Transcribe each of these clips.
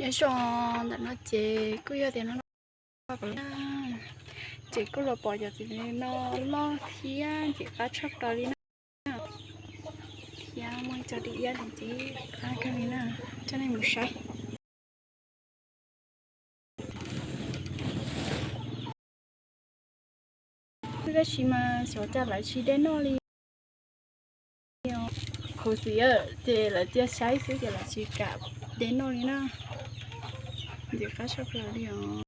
Nyob zoo, ntawm no ces kuj yog tias no, ces kuj los pom cov txiv no loj thiab ntxim qab tshaj plaws li na. Thiab muaj ib co di iab ntxim qab kawg li na, coj nej mus saib. Tab sis mas xyov cas lawv tsis de noj li. Khuv xim ces lawv cia saib xwb ces lawv tsis kam de noj li na. Ntxim qab tshaj plaws li os.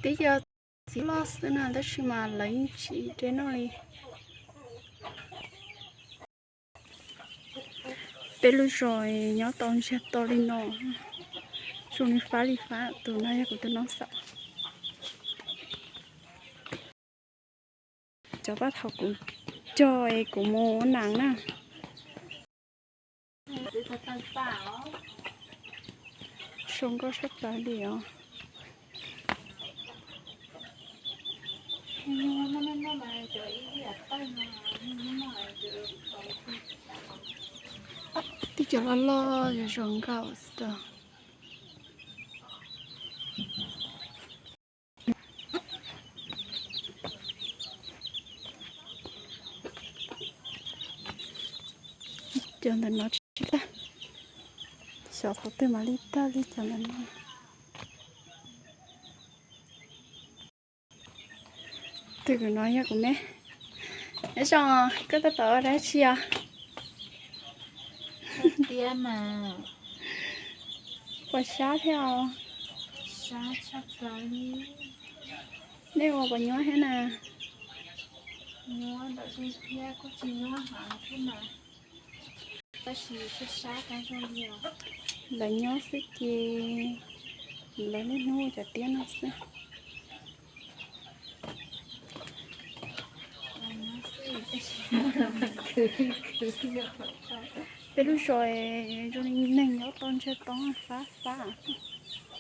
Twb yog txiv loj xwb na tab sis mas lawv yeej tsis de noj li. Peb lub zos nyob tau ntsiag to li no, zoo li fab li fab. Tus no yog kuv tus no xav. Cov paj thaum kuv cog es kuv mus ua nas na. Zoo nkauj tshaj plaws li os. Twb cov loj loj zoo nkauj xwb. Cov ntawm no tsis tag, xyov thaum twg mam li tag li cov ntawm no. Tus no yog kuv me. Nyob zoo, koj tab tom ua dab tsi os? Tiab mas. Puas sab thiab os? Sab tshaj plaws li. Nej ua puas nyuaj thiab na? Nyuaj ntawm xwb thiab kuj tsis nyuaj heev thiab mas, tab sis sab sab kab zog li os. Lawv nyob xwb ces lawv niaj hnub ua cov tiab no xwb. Peb lub zos zoo li neeg nyob tau ntsiag to, fab fab xwb.